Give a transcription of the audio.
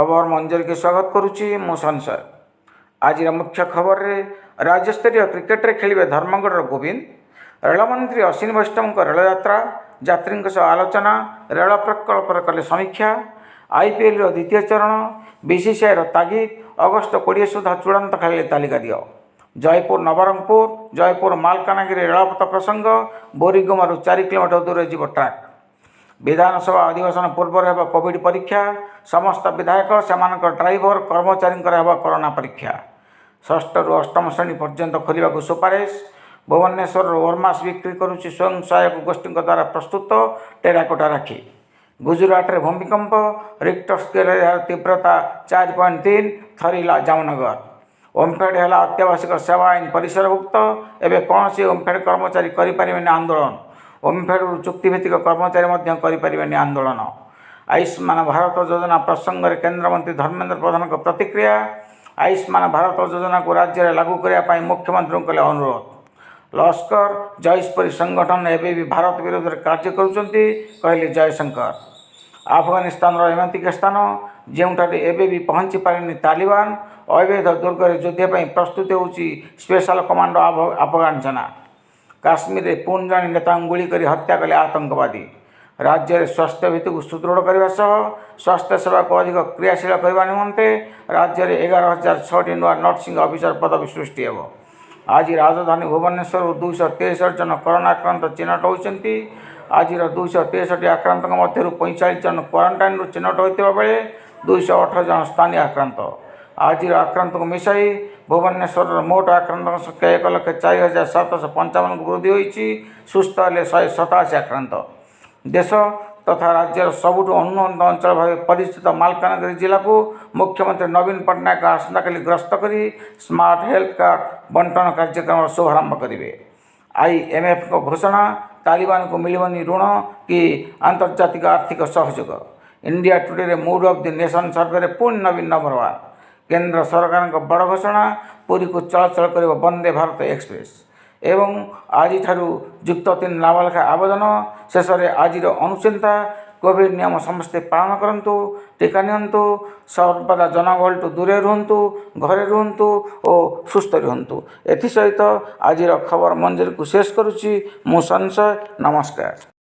ଖବର ମଞ୍ଜରୀକୁ ସ୍ୱାଗତ କରୁଛି ମୁଁ ସଂଶୟ। ଆଜିର ମୁଖ୍ୟ ଖବରରେ ରାଜ୍ୟସ୍ତରୀୟ କ୍ରିକେଟରେ ଖେଳିବେ ଧର୍ମଗଡ଼ର ଗୋବିନ୍ଦ, ରେଳମନ୍ତ୍ରୀ ଅଶ୍ୱିନୀ ବୈଷ୍ଣବଙ୍କ ରେଳଯାତ୍ରା, ଯାତ୍ରୀଙ୍କ ସହ ଆଲୋଚନା, ରେଳ ପ୍ରକଳ୍ପର କଲେ ସମୀକ୍ଷା, ଆଇପିଏଲ୍ର ଦ୍ୱିତୀୟ ଚରଣ, ବିସିସିଆଇର ତାଗିଦ, ଅଗଷ୍ଟ 20 ସୁଦ୍ଧା ଚୂଡ଼ାନ୍ତ ଖେଳାଳି ତାଲିକା ଦିଅ। ଜୟପୁର ନବରଙ୍ଗପୁର, ଜୟପୁର ମାଲକାନଗିରି ରେଳପଥ ପ୍ରସଙ୍ଗ, ବୋରିଗୁମାରୁ 4 କିଲୋମିଟର ଦୂରରେ ଯିବ ଟ୍ରାକ୍। ବିଧାନସଭା ଅଧିବେଶନ ପୂର୍ବରୁ ହେବ କୋଭିଡ୍ ପରୀକ୍ଷା। ସମସ୍ତ ବିଧାୟକ, ସେମାନଙ୍କ ଡ୍ରାଇଭର, କର୍ମଚାରୀଙ୍କର ହେବ କରୋନା ପରୀକ୍ଷା। ଷଷ୍ଠରୁ ଅଷ୍ଟମ ଶ୍ରେଣୀ ପର୍ଯ୍ୟନ୍ତ ଖୋଲିବାକୁ ସୁପାରିଶ। ଭୁବନେଶ୍ୱରର ଓରମାସ୍ ବିକ୍ରି କରୁଛି ସ୍ୱୟଂ ସହାୟକ ଗୋଷ୍ଠୀଙ୍କ ଦ୍ୱାରା ପ୍ରସ୍ତୁତ ଟେରାକୋଟା ରାକ୍ଷୀ। ଗୁଜୁରାଟରେ ଭୂମିକମ୍ପ, ରିକ୍ଟର ସ୍କେଲରେ ଏହାର ତୀବ୍ରତା 4.3, ଥରିଲା ଜାମନଗର। ଓମ୍ଫେଡ୍ ହେଲା ଅତ୍ୟାବଶ୍ୟକ ସେବା ଆଇନ ପରିସରଭୁକ୍ତ। ଏବେ କୌଣସି ଓମ୍ଫେଡ୍ କର୍ମଚାରୀ କରିପାରିବେନି ଆନ୍ଦୋଳନ। ଓମ୍ଫେଡ୍ରୁ ଚୁକ୍ତିଭିତ୍ତିକ କର୍ମଚାରୀ ମଧ୍ୟ କରିପାରିବେନି ଆନ୍ଦୋଳନ। ଆୟୁଷ୍ମାନ ଭାରତ ଯୋଜନା ପ୍ରସଙ୍ଗରେ କେନ୍ଦ୍ରମନ୍ତ୍ରୀ ଧର୍ମେନ୍ଦ୍ର ପ୍ରଧାନଙ୍କ ପ୍ରତିକ୍ରିୟା। ଆୟୁଷ୍ମାନ ଭାରତ ଯୋଜନାକୁ ରାଜ୍ୟରେ ଲାଗୁ କରିବା ପାଇଁ ମୁଖ୍ୟମନ୍ତ୍ରୀଙ୍କୁ କଲେ ଅନୁରୋଧ। ଲସ୍କର, ଜୈଶ ପରି ସଂଗଠନ ଏବେ ବି ଭାରତ ବିରୋଧରେ କାର୍ଯ୍ୟ କରୁଛନ୍ତି, କହିଲେ ଜୟଶଙ୍କର। ଆଫଗାନିସ୍ତାନର ଏମିତି ଏକ ସ୍ଥାନ, ଯେଉଁଠାରେ ଏବେ ବି ପହଞ୍ଚି ପାରିନି ତାଲିବାନ। ଅଭେଦ୍ୟ ଦୁର୍ଗରେ ଯୁଦ୍ଧ ପାଇଁ ପ୍ରସ୍ତୁତ ହେଉଛି ସ୍ପେଶାଲ କମାଣ୍ଡୋ ଆଫଗାନ ସେନା। କାଶ୍ମୀରରେ ପୁଣି ଜଣେ ନେତାଙ୍କୁ ଗୁଳି କରି ହତ୍ୟା କଲେ ଆତଙ୍କବାଦୀ। ରାଜ୍ୟରେ ସ୍ୱାସ୍ଥ୍ୟ ଭିତ୍ତିକୁ ସୁଦୃଢ଼ କରିବା ସହ ସ୍ୱାସ୍ଥ୍ୟ ସେବାକୁ ଅଧିକ କ୍ରିୟାଶୀଳ କରିବା ନିମନ୍ତେ ରାଜ୍ୟରେ 11,006ଟି ନୂଆ ନର୍ସିଂ ଅଫିସର ପଦବୀ ସୃଷ୍ଟି ହେବ। ଆଜି ରାଜଧାନୀ ଭୁବନେଶ୍ୱରରୁ 263 ଜଣ କରୋନା ଆକ୍ରାନ୍ତ ଚିହ୍ନଟ ହୋଇଛନ୍ତି। ଆଜିର 263 ଆକ୍ରାନ୍ତଙ୍କ ମଧ୍ୟରୁ 45 ଜଣ କ୍ୱାରେଣ୍ଟାଇନରୁ ଚିହ୍ନଟ ହୋଇଥିବା ବେଳେ 218 ଜଣ ସ୍ଥାନୀୟ ଆକ୍ରାନ୍ତ। ଆଜିର ଆକ୍ରାନ୍ତଙ୍କୁ ମିଶାଇ ଭୁବନେଶ୍ୱରର ମୋଟ ଆକ୍ରାନ୍ତଙ୍କ ସଂଖ୍ୟା 1,04,755କୁ ବୃଦ୍ଧି ହୋଇଛି। ସୁସ୍ଥ ହେଲେ 187 ଆକ୍ରାନ୍ତ। ଦେଶ ତଥା ରାଜ୍ୟର ସବୁଠୁ ଅନୁନ୍ନତ ଅଞ୍ଚଳ ଭାବେ ପରିଚିତ ମାଲକାନଗିରି ଜିଲ୍ଲାକୁ ମୁଖ୍ୟମନ୍ତ୍ରୀ ନବୀନ ପଟ୍ଟନାୟକ ଆସନ୍ତାକାଲି ଗସ୍ତ କରି ସ୍ମାର୍ଟ ହେଲ୍ଥ କାର୍ଡ଼ ବଣ୍ଟନ କାର୍ଯ୍ୟକ୍ରମର ଶୁଭାରମ୍ଭ କରିବେ। ଆଇଏମ୍ଏଫ୍ଙ୍କ ଘୋଷଣା, ତାଲିବାନକୁ ମିଳିବନି ଋଣ କି ଆନ୍ତର୍ଜାତିକ ଆର୍ଥିକ ସହଯୋଗ। ଇଣ୍ଡିଆ ଟୁଡେରେ ମୁଡ୍ ଅଫ୍ the ନେସନ୍ ସର୍ଭେରେ ପୁଣି ନବୀନ ନମ୍ବର ୱାନ୍। କେନ୍ଦ୍ର ସରକାରଙ୍କ ବଡ଼ ଘୋଷଣା, ପୁରୀକୁ ଚଳାଚଳ କରିବ ବନ୍ଦେ ଭାରତ ଏକ୍ସପ୍ରେସ୍ ଏବଂ ଆଜିଠାରୁ ଯୁକ୍ତ 3 ନାମଲେଖା ଆବେଦନ। ଶେଷରେ ଆଜିର ଅନୁଚିନ୍ତା, କୋଭିଡ଼ ନିୟମ ସମସ୍ତେ ପାଳନ କରନ୍ତୁ, ଟୀକା ନିଅନ୍ତୁ, ସର୍ବଦା ଜନଗହଳିଠୁ ଦୂରରେ ରୁହନ୍ତୁ, ଘରେ ରୁହନ୍ତୁ ଓ ସୁସ୍ଥ ରୁହନ୍ତୁ। ଏଥିସହିତ ଆଜିର ଖବର ମଞ୍ଜରୀକୁ ଶେଷ କରୁଛି ମୁଁ ସଂଶୟ। ନମସ୍କାର।